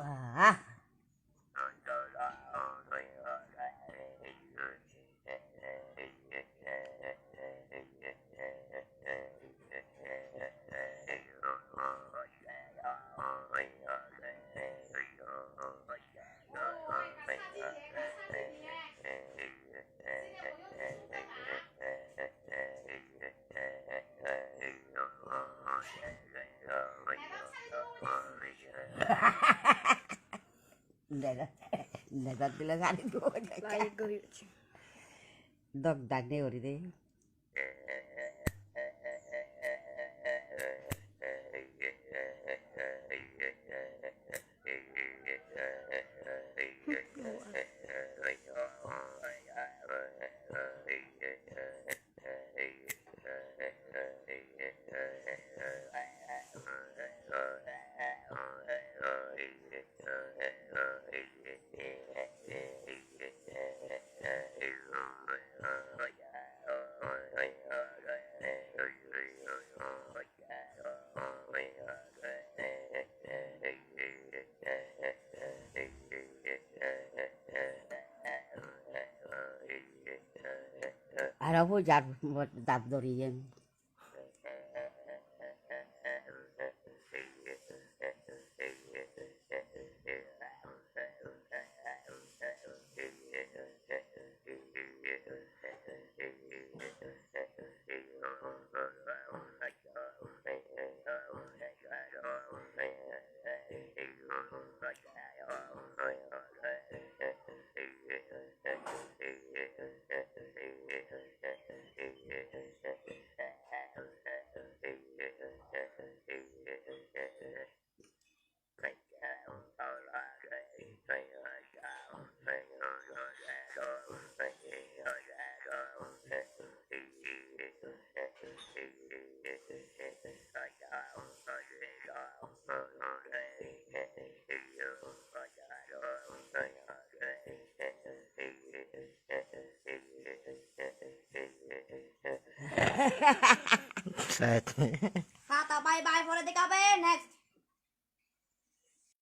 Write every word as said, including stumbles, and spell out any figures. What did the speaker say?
Ah. Neda, neda dile sari duo. Lai gori ucche. Dok dak de gori de. Aro pujar dap doriyen. Set. Tata, bye bye, pore dekha hobe next